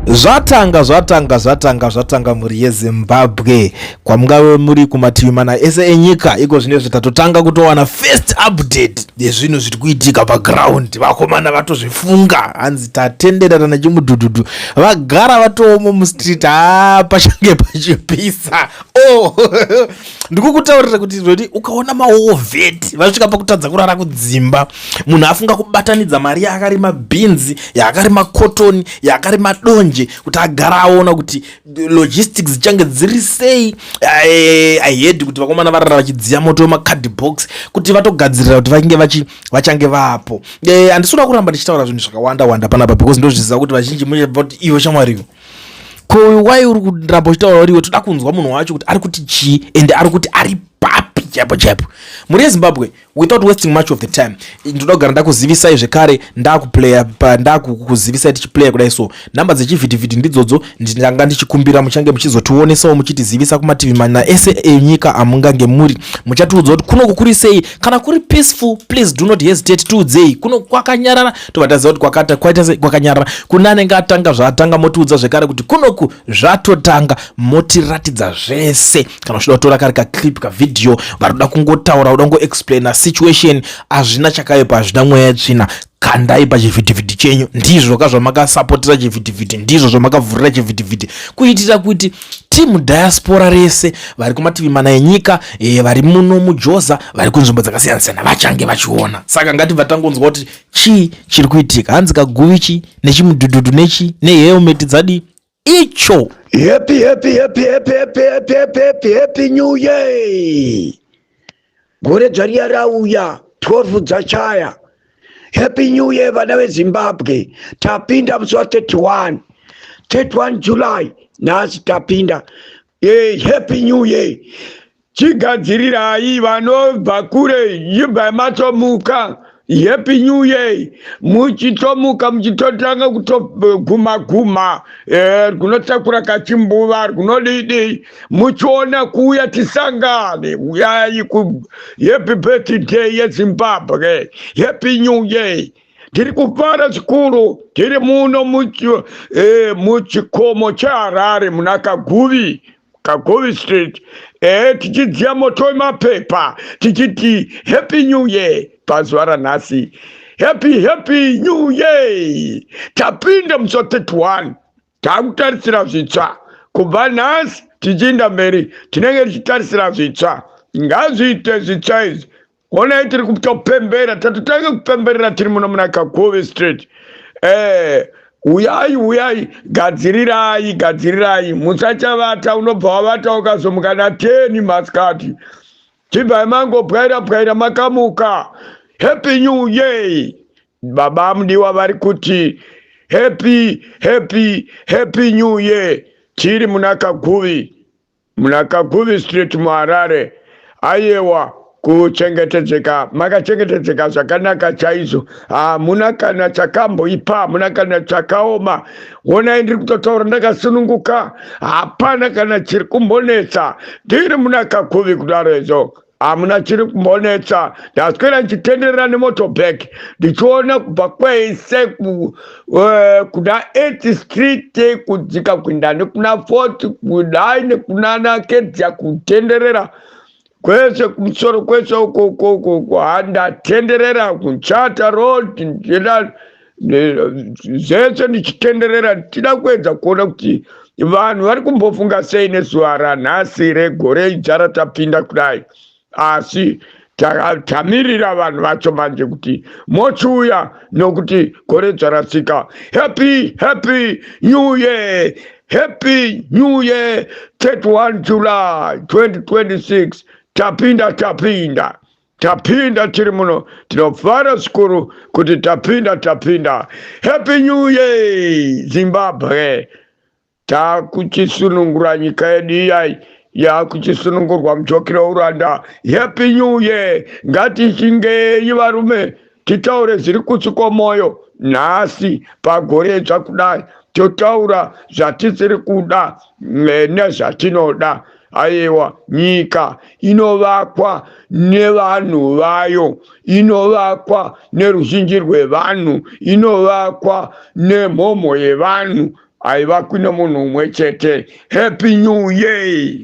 Zvatanga, zvatanga, zvatanga, zvatanga, mhuri yeZimbabwe, kwamungave muri kumativi mana ese enyika. Iko zvinezvi tatotanga kutowana first update yezvinhu zviri kuitika paground. Vakomana vatozvifunga, hanzi tatenderana nechimudhudhudhu, vagara vatoomo mustreet. Ha, pachange pachipisa. Oh, ndikukutaurira kuti zvoti ukaona mawar vet vasvika pakutadza kurara kudzimba, munhu afunga kubatanidza mari yaakarima bhinzi, yaakarima cotton, yaakarima donje, kuti agara aona kuti logistics dzichange dziri sei. I heard kuti vakomana varara vachidziya moto wemacardbox kuti vatogadzirira kuti vange vachange vapo. Handisi kuda kuramba ndichitaura zvinhu zvakawanda wanda panapa, because ndozviziva kuti vazhinji muchabva kuti, "Iwe shamwariyo, ko wai uri kuramba uchitaura uriwe?" Toda kunzwa munhu wacho kuti ari kuti chii, ende ari kuti ari papi chaipo chaipo. Mhuri yeZimbabwe, without wasting much of the time, ndoda kugara ndakuzivisai zvekare, ndakuplaya, ndakukuzivisai tichiplaya kudai. So nhamba dzechivhitivhiti ndidzodzo ndanga ndichikumbira muchange muchizotionesawo, muchitizivisa kumativi mana ese enyika amungange muri. Muchatiudza kuti kunoku kuri sei. Kana kuri peaceful, please do not hesitate, tiudzei kuno kwakanyarara, tobva taziva kuti kwakata kwaita sei, kwakanyarara. Kune anenge atanga zvaatanga, motiudza zvekare kuti kunoku zvatotanga, motiratidza zvese. Kana uchida kutora kari kaclip, kavideo, vari kuda kungotaura, kuda kungoexplaina situation, hazvina chakaipa, hazvina mweya yetsvina. Kandai pachivhitivhiti chenyu. Ndizvo ka zvamakasapotera chivhitivhiti, ndizvo zvamakavhurira chivhitivhiti, kuitira kuti team diaspora rese vari kumativi mana enyika, vari muno mujoza, vari kunzvimbo dzakasiyana siyana, vachange vachiona. Saka ngatibva tangonzwa kuti chii chiri kuitika. Hanzi kaguvi chi nechimudhudhudhu nechi nehelmet dzadi icho. Happy, happy, happy, happy, happy, happy, happy, happy, happy New Year! Gore dzvariya rauya, 12 dzachaya. Happy New Year, vana veZimbabwe. Tapinda musi wa31, 31 July nhasi tapinda. Hey, happy New Year! Chigadzirirai, vanobva kure, ibvai matomuka. Happy New Year! Muchitomuka, muchitotanga kutoguma guma, kunotakura kachimbuva, kunodidi, muchiona kuuya tisangane. Uyai ku happy birthday yeZimbabwe. Happy New Year! Tiri kufara zvikuru, tiri muno muchikomo cheHarare, muna Kaguvi, Kaguvi Street, tichidziya moto wemapepa, tichiti happy New Year pazuva ranhasi. Happy, happy New Year! Tapinda musi wa31, taakutarisira zvitsva. Kubva nhasi tichiinda mberi, tinenge tichitarisira zvitsva. Ngazviite zvitsva izvi. Onai, tiri kutopembera, tatotanga kupemberera tiri muno muna Kaguvi Street. Uyai, uyai, gadzirirai, gadzirirai, musachavata. Unobva wavata, ukazomuka na10 masikati. Chibvai mangobwaira bwaira makamuka. Happy New Year! Baba mudiwa vari kuti happy, happy, happy New Year. Tiri muna Kaguvi, muna Kaguvi Street muHarare. Ayewa, kuchengetedzeka, makachengetedzeka zvakanaka chaizvo. Hamuna kana chakamboipa, hamuna kana chakaoma. Onai, ndiri kutotaura ndakasununguka, hapana kana chiri kumbonetsa. Ndiri muna Kaguvi kudaro izvo, hamuna chiri kumbonetsa. Ndaswera ndichitenderera nemotorbike, ndichiona kubva kwese kuna 8 Street, kudzika kuinda nekuna 4, kudai nekunana Kedzia, kutenderera kwese kumusoro kwese ukoko. Handatenderera kuCharter Road, ndida zvese ndichitenderera, ndichida kuedza kuona kuti vanhu vari kumbofunga sei nezuva ranhasi regore idzva ratapinda kudai. Asi tamirira vanhu vacho manje kuti mochiuya, nokuti gore dzva rasvika. Happy, happy New Year! Happy New Year! 31 July 2026, tapinda, tapinda, tapinda. Tiri muno, tinofara zvikuru kuti tapinda, tapinda. Happy New Year, Zimbabwe! Takuchisunungura nyika yedu iyai, yakuchisunungurwa mujoki reuranda. Happy New Year! Ngatichingei, varume, titaure zviri kutsi kwomwoyo nhasi pagore idzva kudai. Totaura zvatisiri kuda nezvatinoda. Aiwa, nyika inovakwa nevanhu vayo, inovakwa neruzhinji rwevanhu, inovakwa nemhomho yevanhu. Haivakwi nemunhu umwe chete. Happy New Year!